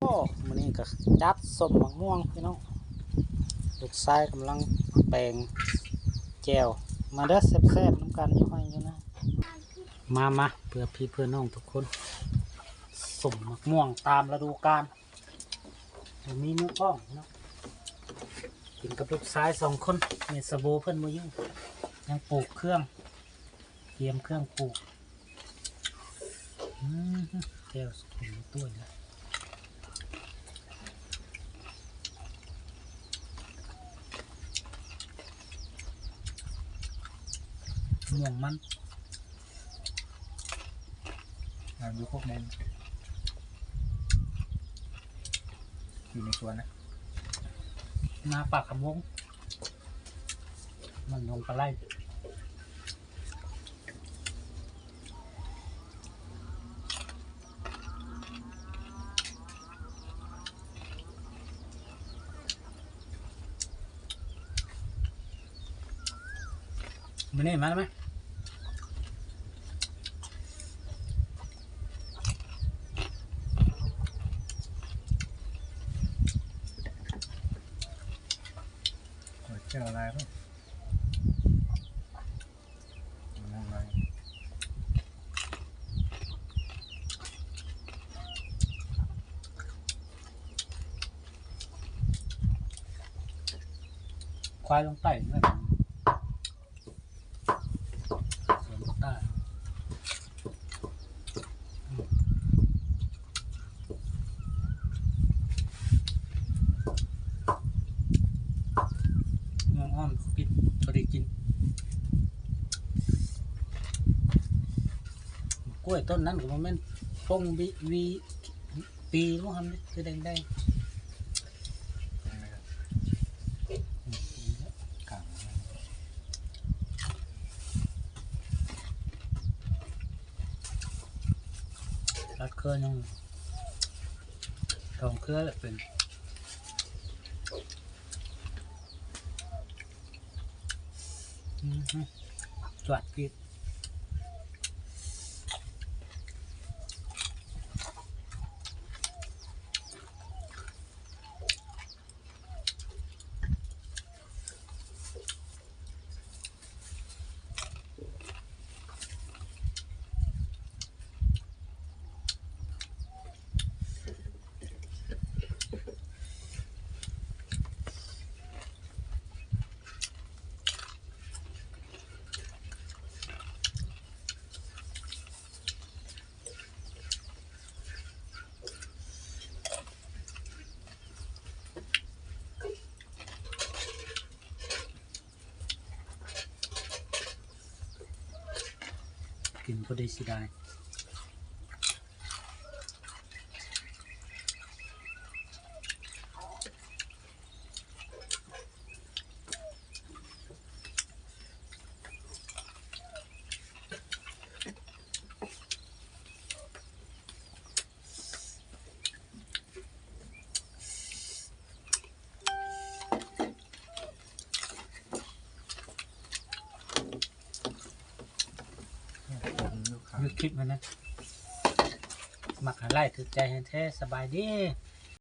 ໂອ້ ມື້ນີ້ກໍຈັດສົ້ມໝາກມ່ວງພີ່ນ້ອງ ລູກຊາຍກຳລັງແປງແຈ່ວ ມາເດີແຊບໆນຳກັນຢູ່ໃຫ້ຢູ່ນາ ມາໆ ເພື່ອພີ່ເພື່ອນ້ອງທຸກຄົນ ສົ້ມໝາກມ່ວງຕາມລະດູການ ບໍ່ມີມືກ້ອງເນາະ ກິນກັບລູກຊາຍສອງຄົນ ແມ່ສະໂບເພິ່ນບໍ່ຢູ່ ຍັງປູກເຄື່ອງ ກຽມເຄື່ອງປູກ ອືມ ແຈ່ວສົມຕົວນະ ມ່ວງມັນ ອ່າ ຢູ່ຄົກແມ່ນ ຢູ່ໃນສວນນະ ນາປາກຄຳວົງ ມັນລົງປາໄຫຼ ມານີ້ ມາໄດ້ໄໝ? ເຈົ້າຫຼາຍບໍ່? ຄວາຍລົງໃຕ້ເນາະ ສວນຕາ ອ້ອມໆ ກິນ ພໍດີກິນ ກ້ວຍຕົ້ນນັ້ນກໍບໍ່ແມ່ນປົງວິ ວີ ປີບໍ່ຫັ້ນ ຄືແດງໆ ລັດເຄືອຍັງ ສອງເຄືອແລ້ວເປັນ ອືມ ຈວດກິນ. ກິນພໍໄດ້ຊິໄດ້. ຢຸດຄລິບຫັ້ນນະ ມັກໃຫ້ໄລ້ຖືກໃຈໃຫ້ແທ້ ສະບາຍດີ.